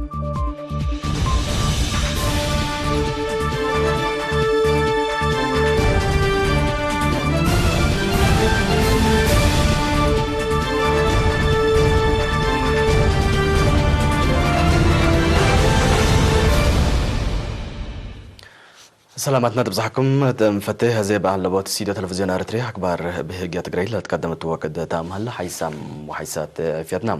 ሰላማት እናተብዛሕኩም። ተንፈተ ዜባ ኣለቦት ስቱዲዮ ቴሌቪዝዮን ኤርትርያ ኣክባር ብህግያ ትግራይ ለትቀደመት ወቅድ ታምሃል ሓይሳም ወሓይሳት ፊያትና።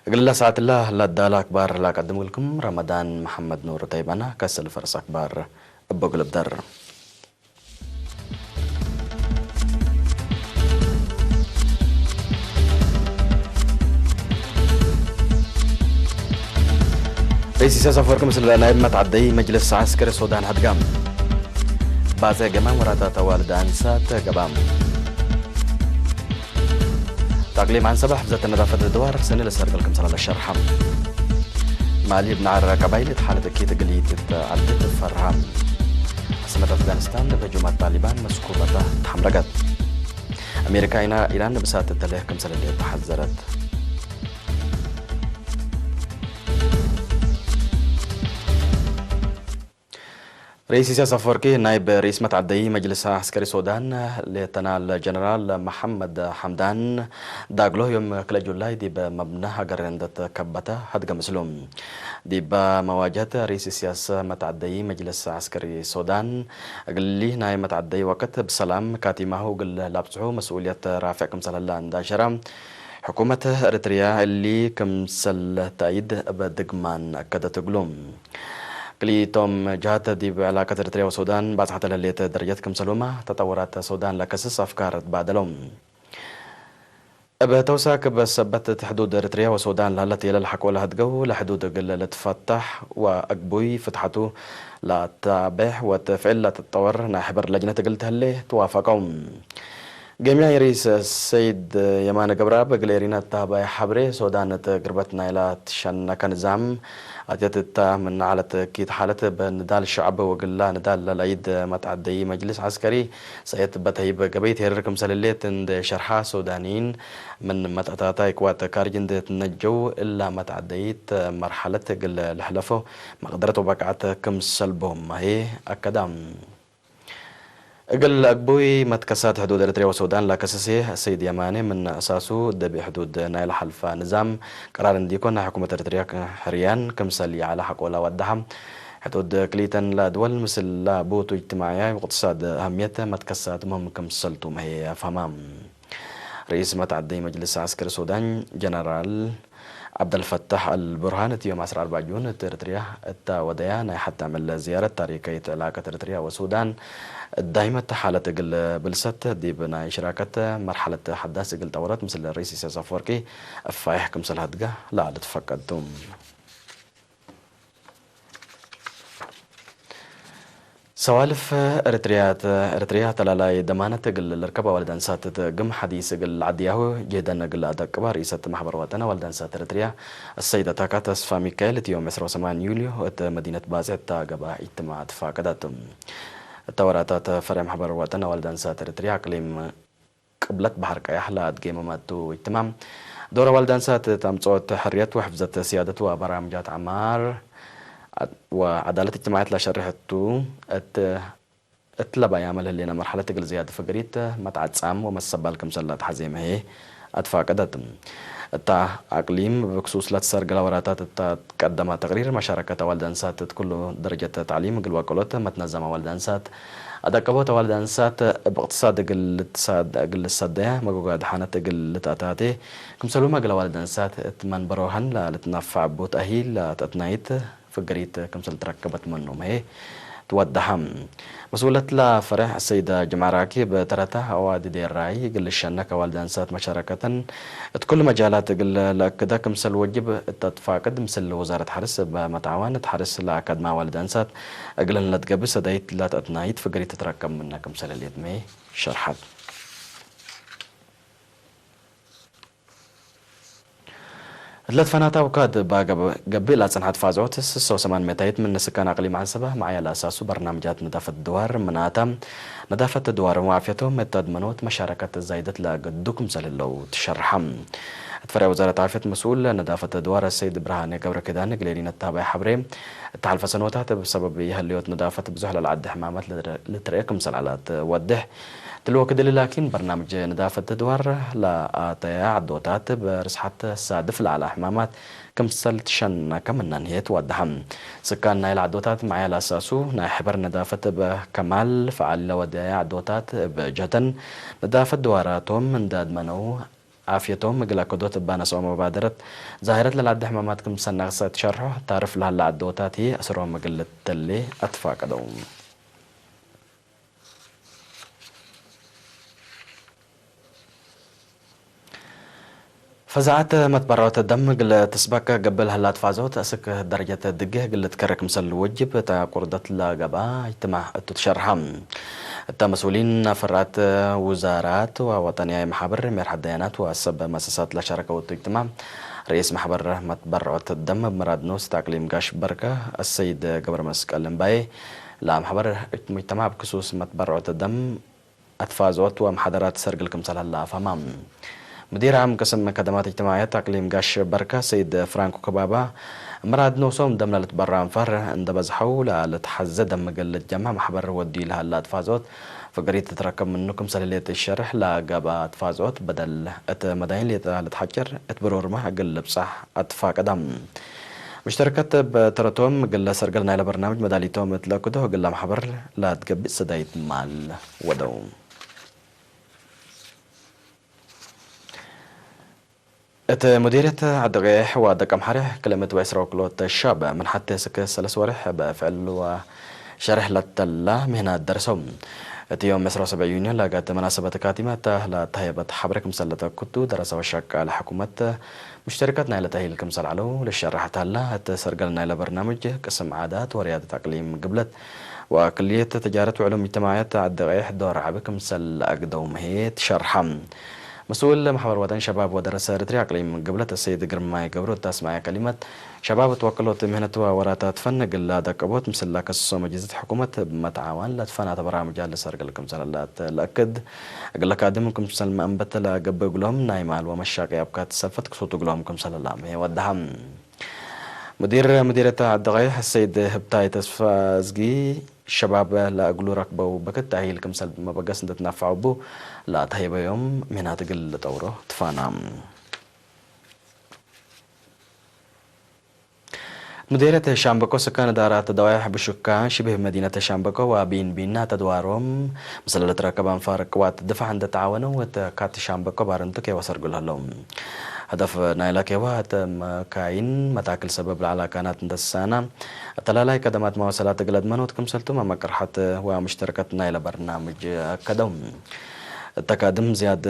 እግልላ ሰዓትላ ላዳላ ኣክባር ላቀድምልኩም ረመዳን መሓመድ ኑር ተይባና ከሰል ፈርስ ኣክባር እቦ ግልብደር። رئيس سياسة فورك مثل نائب متعدي مجلس عسكري السودان هدقام. بازي قمام وراتا توالد أنسات قبام. تقليم عن سبح بزت النظافة الدوار سنة لسرقل كم سنة للشرحة. ማሊ ብናዕረ ቀባይል እቲ ሓለተ ኬት ግልይት ዓዲ ትፈርሃ። ዓስመት ኣፍጋኒስታን ብህጁማት ታሊባን መስኩበታ ተሓምረገት። ኣሜሪካ ኢና ኢራን ብሳት ተለህ ክምሰለለ ተሓዘረት። رئيس سياسة فوركي نائب رئيس متعدي مجلس عسكري السودان ليتنال جنرال محمد حمدان داغلو يوم كلا جولاي دي بمبنى هاجر عند كبتا هدق مسلوم. دي بمواجهة رئيس سياسة متعدي مجلس عسكري السودان قال لي ناي متعدي وقت بسلام كاتي ما هو قال لابسحو مسؤولية رافع كم سلالة عند شرم. حكومة إريتريا اللي كم سل تأيد بدقمان كدتقلوم. ክልቲኦም ጅሃት ዲብ ዕላቀት ኤርትርያ ወሱዳን ባጽሓ ተለልየት ደረጀት ክምሰሉማ ተጠወራት ሱዳን ለከስስ ኣፍካር ትባደሎም። እብ ተውሳክ በሰበት ሕዱድ ኤርትርያ ወሱዳን ላለት የለል ሐቆ ለህድገው ለሕዱድ እግል ልትፈታሕ ወእግቡይ ፍትሐቱ ለአታቤሕ ወትፍዕል ለትጠወር ናይ ሕበር ለጅነት እግል ተህሌ ትዋፈቀው። ገሚያ ርኢስ ሰይድ የማነ ገብረኣብ እግል ኤሪና እታ ባይ ሐብሬ ሶዳን እት ግርበት ናይላ ትሸነከ ንዛም ኣትየት እታ ምን ዓለት ኪት ሓለት በንዳል ሸዕብ ወግላ ንዳል ለላይድ መትዓደይ መጅልስ ዐስከሪ ሰየት በተሂብ ገበይት ሄርር ክምሰልሌት እንደ ሸርሓ ሶዳኒን ምን መትዕታታይ ክዋት ካርጅ እንደ ትነጀው እላ መትዓደይት መርሓለት እግል ልሕለፎ መቅደረት ወበቅዓት ክምሰልቦም ማሄ ኣከዳም። እግል አግቡይ መትከሳት ሕዱድ ኤርትርያ ወሱዳን ላከሰሴ ሰይድ የማኔ ምን አሳሱ ደቢ ሕዱድ ናይ ለሓልፋ ንዛም ቀራር እንዲኮን ናይ ሕኩመት ኤርትርያ ሕርያን ክምሰል ይዓላ ሐቆላ ወዳሓ ሕዱድ ክሊተን ላድወል ምስላ ቡቱ እጅትማዕያ ወቅትሳድ አህምየት መትከሳት ምህም ክምሰልቱ መሄ አፋማ። ርኢስ መትዓደይ መጅልስ ዐስከሪ ሱዳን ጀነራል ዓብደልፈታሕ ኣልቡርሃን እቲ ዮም ዐስራ ኣርባዕ ጁን እት ኤርትርያ እታ ወደያ ናይ ሐቲ ዕምል ዝያረት ታሪከይት ዕላቀት ኤርትርያ ወሱዳን ዳይመት ሓለት እግል ብልሰት ዲብ ናይ ሽራከት መርሐለት ሐዳስ እግል ጠወረት ምስል ርኢስ ኢሳያስ አፈወርቂ እፋይሕ ክምሰል ሀድጋ ለአለት ፈቀድቱ። ሰዋልፍ ኤርትርያ፣ ኤርትርያ ተላላይ ደማነት እግል ልርከብ ኣዋልድ ኣንሳት እት ግም ሐዲስ እግል ዓድያሁ ጀህደን እግል ኣደቅባ ርኢሰት ማሕበር ወጠን ኣዋልድ ኣንሳት ኤርትርያ ኣሰይድ ኣታካ ተስፋ ሚካኤል እቲ ዮም ዕስራ ወሰማን ዩልዮ እት መዲነት ባጽዕ እታ ገባ ኢትማ ትፋቀዳት። እታ ወራታት ፈርያ ማሕበር ወጠን ኣዋልድ ኣንሳት ኤርትርያ ኣቅሊም ቅብለት ባሕር ቀያሕ ለአድጌ መማቱ እጅትማዕ ዶር አዋልድ አንሳት እት አምጽኦት ሕርየት ወሕፍዘት ስያደት ወበራምጃት ዐማር ወዐዳለት እጅትማዕየት ለሸርሕ እቱ እት እት ለባያመ ለህሌነ መርሐለት እግል ዝያድ ፍግሪት መትዓጻም ወመሰባል ክምሰል ለአትሐዜ መሄ አትፋቀደት። እታ አቅሊም ብክሱስ ለትሰርገለ ወራታት እታ ቀደማ ተቅሪር መሻረከት አዋልድ አንሳት እት ኩሉ ደረጀት ተዕሊም እግል ወቀሎት መትነዘም አዋልድ አንሳት አደቀቦት አዋልድ አንሳት እብ እቅትሳድ እግል ልትሳድ-፣ እግል ልሰደያ መጎጋድ ሐነት እግል ልትአታቴ ክምሰሉመ እግል አዋልድ አንሳት እት መንበሮሀን ለልትነፋዕ ቡት አሂል ለተአትናይት ፍግሪት ክምሰል ትረከበት መኖም ህዬ ትወደሐ። መስኡለት ለፈሬሕ ሰይዳ ጅምዓ ራኪብ ተረታ አዋዲ ዴራይ እግል ልሸነክ አዋልድ አንሳት መሻረከተን እት ኩሉ መጃላት እግል ለአክደ ክምሰል ወጅብ እተ ትፋቅድ ምስል ወዛረት ሐርስ በመትዓዋነት ሐርስ ለአከድመ አዋልድ አንሳት እግልን ለትገብእ ሰዳይት ለተአትናይት ፍግሪት ትትረከብ ምነ ክምሰል ህሌትመ ሸርሐት። ለትፈናታ ውካድ ባገብ ገቢላ ጽንሓት ፋዞት ስሶ ሰማን መታይት ምን ስካን ኣቅሊም ዓንሰባ ማዕያ ላሳሱ በርናምጃት ነዳፈት ድዋር ምናታ ነዳፈት ድዋር ዋፍየቶ መታድ መኖት መሻረከት ዛይደት ለግዱኩም ሰልለው ትሸርሓም። እትፈሪያ ወዛረት ዓፍየት መስኡል ነዳፈት ድዋር ሰይድ ብርሃን ገብረ ክዳን ግሌሊ ነታባይ ሓብሬ እተሓልፈ ሰኖታት ብሰበብ የህልዮት ነዳፈት ብዙሕ ለልዓዲ ሕማማት ልትርኤ ክምሰል ዓላት ወድሕ ትልወ ክድሊ ላኪን በርናምጅ ንዳፈት ድዋር ለኣተያ ዓዶታት ብርስሓት ሳድፍ ለዓላ ሕማማት ክምሰል ትሸና ከምናን ህየት ዋድሓ። ስካን ናይ ለዓዶታት ማዕያ ላሳሱ ናይ ሕበር ንዳፈት በከማል ፈዓል ለወደያ ዓዶታት ብጀተን ንዳፈት ድዋራቶም እንዳድመነው ዓፍየቶም እግላ ከዶት እባ ነስኦ መባደረት ዛሂረት ለላደ ሕማማት ክምሰና ክሰ ትሸርሖ ታርፍ ለሃላ ዓዶታት እስሮ ምግልት ተሌ ኣትፋቀደው። ፈዛዓት መትበራዖት ደም ግለ ትስበከ ገብል ህላት ፋዞት እስክ ደረጀት ድግህ ግልት ከረ ክምሰል ወጅብ እታ ቁርደት ለገባ ይትማ እቱ ትሸርሓ። እታ መስኡሊን ኣፈራት ውዛራት ወወጠንያይ መሓበር ሜርሓት ዳያናት ወሰብ መሰሳት ለሸረከ ውቱ ይትማ ርኢስ ማሕበር መትበራዖት ደም ምራድ ንኡስ እታ ኣቅሊም ጋሽ በርከ ኣሰይድ ገብረ መስቀል እምባዬ ለማሕበር ሙጅተማዕ ብክሱስ መትበራዖት ደም ኣትፋዞት ወምሓደራት ሰርግል ክምሰል ሀላ ኣፋማ። ሙዲር ዓም ቅስም ከደማት እጅትማዕያት ኣቅሊም ጋሽ በርካ ሰይድ ፍራንኮ ከባባ ምራድ ንኡሶም ደም ለልትበራ ኣንፋር እንደ በዝሐው ለልትሐዘ ደም ገልት ጀማ ማሕበር ወዲ ለሀላ ኣትፋዞት ፍቅሪ ትትረከብ ምኑ ክምሰል ሌት ሸርሕ ለገባ ኣትፋዞት በደል እት መዳይን ሌጣ ልትሓጭር እት ብሮርማ እግል ልብጻሕ ኣትፋቀዳም። ሙሽተረከት በተረቶም ግለ ሰርገል ናይለ በርናምጅ መዳሊቶም እትለክዶ ግለ ማሕበር ላትገብእ ሰዳይት ማል ወደው። እት ሙዲርየት ዓዲ ቀይሕ ወደቀምሓረ ክልምት ወዕስራ ወክሎ ተሻብ ምን ሓተ ስክ ሰለስ ወርሕ በፍዕል ወሸርሕ ለተላ ምህናት ደርሰው። እቲ ዮም ዕስራ ወሰብዕ ዩንዮ ላጋት መናሰበት ካቲመት ለታየበት ሓብረ ክምሰለተ ኩቱ ደረሰ ወሻቃ ለሕኩመት ሙሽተሪካት ናይለ ተሂል ክምሰል ዓለው ለሸራሕ ታላ እተ ሰርገል ናይለ በርናምጅ ቅስም ዓዳት ወርያደት ኣቅሊም ግብለት ወክልየት ተጃረት ውዕሎም እጅተማዕያት ዓዲ ቀይሕ ዶር ዓቢ ክምሰል ኣግደው ምሄት ሸርሓ። መስኡል ማሕበር ወጠን ሸባብ ወደረሰ ኤርትሪ ኣቅሊም ግብለት ሰይድ ግርማይ ገብሩ እታስማያ ከሊመት ሸባብ ትወክሎት ምህነትዋ ወራታት ፈን ግላ ደቀቦት ምስላ ከስሶ መጅዝት ሕኩመት ብመትዓዋን ለትፈናተ በራምጃ ለሰርገል ክምሰለላት ለእክድ እግለ ካድም ክምሰል መእንበት ለገብእ እግሎም ናይ ማል ወመሻቂ ኣብካት ሰልፈት ክሱት እግሎም ክምሰለላም ወድሃም። ሙዲር ሙዲረታ ዓዲ ቀይሕ ሰይድ ህብታይ ተስፋ እዝጊ ሸባብ ለእግሉ ረክበው በክት ኣሂል ክምሰል መበገስ እንደትናፋዑቡ ለኣተሂበዮም ምህናት እግል ለጠውሮ ትፋና። ሙዲርየት ሻምበቆ ስካን ዳራት ደዋይሕ ብሹካ ሽብህ መዲነት ሻምበቆ ወቢን ቢና ተድዋሮም ምስለ ለትረከብ ኣንፋር ቅዋት ድፋዕ እንደተዓወነው እተ ካት ሻምበቆ ባርንቱ ኬዋ ሰርጉል ኣሎ። هدف ናይላ ኬዋ እተ መካይን መታክል ሰበብ ለዓላ ካናት እንደሳና ተላላይ ቀደማት ማወሰላት እግለድ መኖት ክምሰልቱም ኣመቅርሓት ወሙሽተረከት ናይለ በርናምጅ ኣከደው። እተ ካድም ዝያድ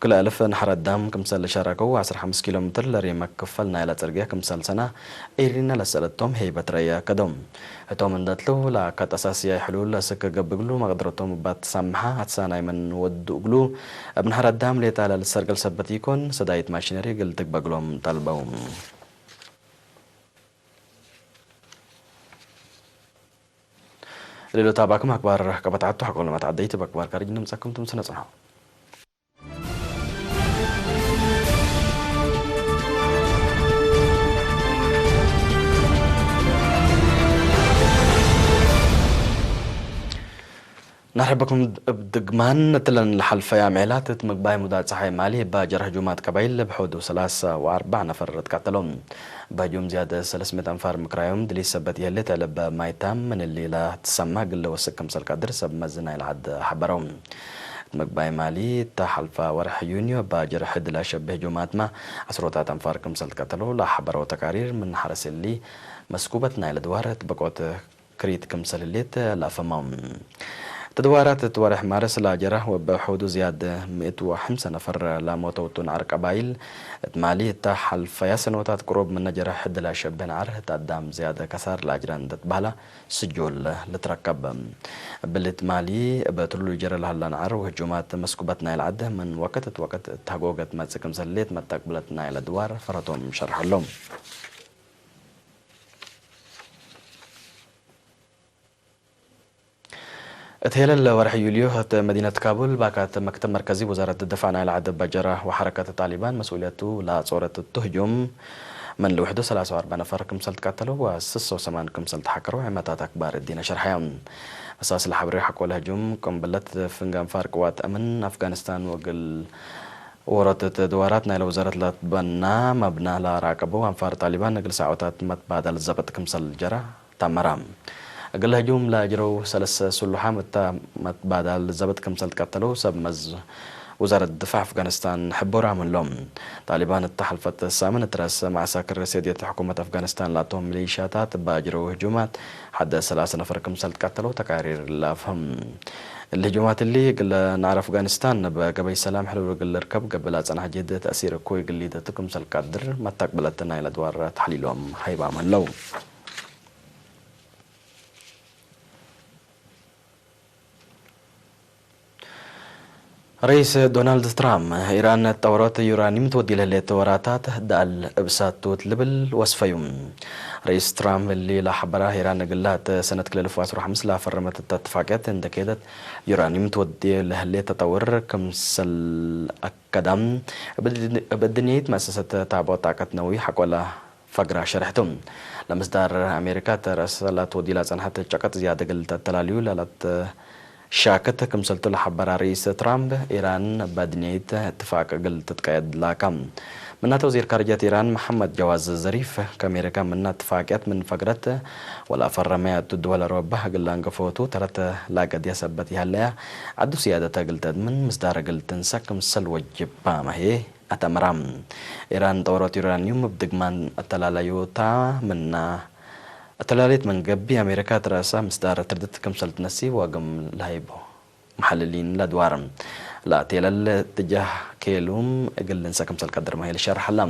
ክልተ ኣልፍ ንሓረ ኣዳም ክምሰል ሸረከው ዓሰርተ ሓሙሽተ ኪሎ ሜትር ለሪመ ክፈል ናይላ ጽርግያ ክምሰል ሰና ኤሪና ለሰለቶም ሄይበት ረያ ከዶም። እቶም እንደትለው ለአካጣሳስያ ይሕሉል ለስክ ገብግሉ መቅድረቶም ባት ሳምሓ ኣትሳናይ መን ወዱ እግሉ እብ ንሓረ ኣዳም ሌጣ ለልሰርገል ሰበት ይኮን ሰዳይት ማሽነሪ ግል ትግበግሎም ጠልበው። ሌሎት ኣባኩም ኣክባር ቀበትዓቱ ሓቆ ለማት ዓደይት በክባር ካርጅ ንምጻኩም ትምስነ ጽንሖ። ናሕበኩም እብ ድግማን እትለን ለሓልፈያ ምዕላት እት ምግባይ ሙዳ ፀሓይ ማሊ እባ ጀርሕ ጁማት ቀባይል ብሕዱ ሰላሳ ወኣርባዕ ነፈር እትቃተሎም። በህጁም ዝያደ ሰለስመት ኣንፋር ምክራዮም ድሊ ሰበት የህልት ዕለበ ማይታም ምንሌላ ትሰማ ግለ ወስቅ ክምሰል ካድር ሰብ መዚ ናይ ለዓድ ሓበረው። እት ምግባይ ማሊ እታ ሓልፋ ወርሕ ዩንዮ እባ ጀርሕ ድላ ሸብህ ጁማትማ ዓስሮታት ኣንፋር ክምሰል ትቀተሎ ለሓበረው ተቃሪር ምን ሓረሰሊ መስኩበት ናይ ለድዋር እት በቆት ክሪት ክምሰል ሌት ላፈማው። ተድዋራት ትወርሕ ማርስ ላጀራ ወበ ሑዱ ዝያድ ምእት ወሐምሰ ነፈር ላሞተውቱ ንዓር ቀባይል እትማሊ እታ ሓልፈያ ሰነወታት ቅሩብ ምነጀራ ሕድላ ሸበ ንዓር እታ ኣዳም ዝያደ ከሳር ላጅራን ተትባህላ ስጆል ልትረከብ። ብልት ማሊ በትሉ ጀረ ላሃላ ንዓር ወህጁማት መስኩበት ናይ ልዓድ ምን ወቀት እት ወቀት እታጎገት መጽእ ክምሰሌት መታቅብለት ናይ ለድዋር ፈረቶም ሸርሐሎም። እት ሄለል ወርሒ ዩልዮ እት መዲነት ካቡል ባካት መክተብ መርከዚ ወዛረት ድፋዕ ናይ ልዓድ በጀራ ወሐረከት ጣሊባን መስኡልየቱ ላጾረት ትህጁም ምን ልውሕዱ ሰላሳ ወኣርባ ነፈር ክምሰል ትቀተሉ ወስሶ ሰማን ክምሰል ተሓከሩ ዕመታት ኣክባር እዲነ ሸርሐዮም። መሳስል ሓብሪ ሓቆለ ህጁም ቅንብለት ፍንጋን ፋርቅ ዋት እምን ኣፍጋኒስታን ወግል ወሮት ተድዋራት ናይ ለውዘረት ላትበና መብና ላራቀቡ ኣንፋር ጣሊባን እግል ሳዕወታት መትባዳል ዘበጥ ክምሰል ጀራ ታመራ። እግል ህጁም ላጅረው ሰለሰ ስሉሓም እታ መትባዳል ዘበጥ ክምሰል ትቀተለው ሰብ መዝ ውዛረት ድፋዕ ኣፍጋኒስታን ሕቦራ ምሎም። ጣሊባን እታ ሓልፈት ሳምን እትረስ ማዕሳክር ሴድየት ሕኩመት ኣፍጋኒስታን ላቶም ሚሊሻታት ባጅረው ህጁማት ሓደ ሰላሳ ነፈር ክምሰል ትቀተለው ተቃሪር ላፍም። እሊ ህጁማት እሊ እግል ናዕር ኣፍጋኒስታን በገበይ ሰላም ሕሉል እግል ርከብ ገበላ ጸናሕ ጀደ ተእሲር እኮ እግል ሊደቱ ክምሰል ቀድር መታቅብለት ናይ ለድዋር ተሕሊሎም ሃይባም ኣለው። ርኢስ ዶናልድ ትራምፕ፣ ኢራን ጠውሮት ዩራኒም ትወዲ ለህሌት ወራታት ዳል እብሳት ትውት ልብል ወስፈዩ። ርኢስ ትራምፕ እሊ ላሕበራ ኢራን እግላት ሰነት ክልልፍ ወዐስሩ ሐምስ ላፈረመት እታ እትፋቅየት እንደከየደት ዩራኒም ትወዲ ለህሌት ተጠውር ክምሰል ኣከዳም እብ ድንየት መእሰሰት ታቦ ጣቀት ነዊ ሐቆላ ፈግራ ሸርሕቱ። ለምስዳር ኣሜሪካ ተረሰላት ወዲላ ጸንሐት ጨቀጥ ዝያደ ግል ተተላልዩ ላላት ሻክት ክምሰልቱ ለሐበራ ርኢስ ትራምፕ፣ ኢራን ባድኔት እትፋቅ ግል ትትቀየድ ላካ። ምናተ ወዚር ካርጀት ኢራን መሐመድ ጀዋዝ ዘሪፍ፣ ከሜሪካ ምና እትፋቅያት ምን ፈግረት ወላ ፈረመያ እቱ ድወለ ረወባ ግል አንገፎቱ ተረተ ላገድያ ሰበት ይሃለያ፣ ዓዱ ስያደተ ግል ተድምን ምስዳረ ግል ትንሳ ክምሰል ወጅባ ማሄ። ኣተምራ። ኢራን ጠውሮት ዩራኒዩም እብ ድግማን ኣተላላዩታ ምና ኣተላሌት መንገቢ ኣሜሪካ ትረእሳ ምስዳር ትርድት ክምሰል ትነሲ ዋግም ለሃይቦ መሓልሊን ለድዋር ላቴለል ትጃህ ኬሉም እግል ንሰ ክምሰል ቀድር ማሄል ሸርሐላ።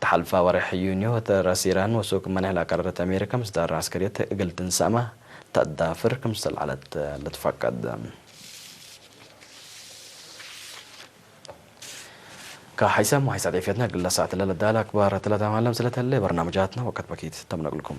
ተሓልፋ ወርሕ ዩኒዮ ተረስ ኢራን ወሱክ መነሕ ላቀረረት ኣሜሪካ ምስዳር ዓስከርየት እግል ትንሳማ ተዳፍር ክምሰል ዓለት ልትፈቀድ። كحيسام وحيسات عفيتنا قلنا ساعة لا لا دالك بارة لا تمام سلة اللي برنامجاتنا وقت بكيت تمنقلكم.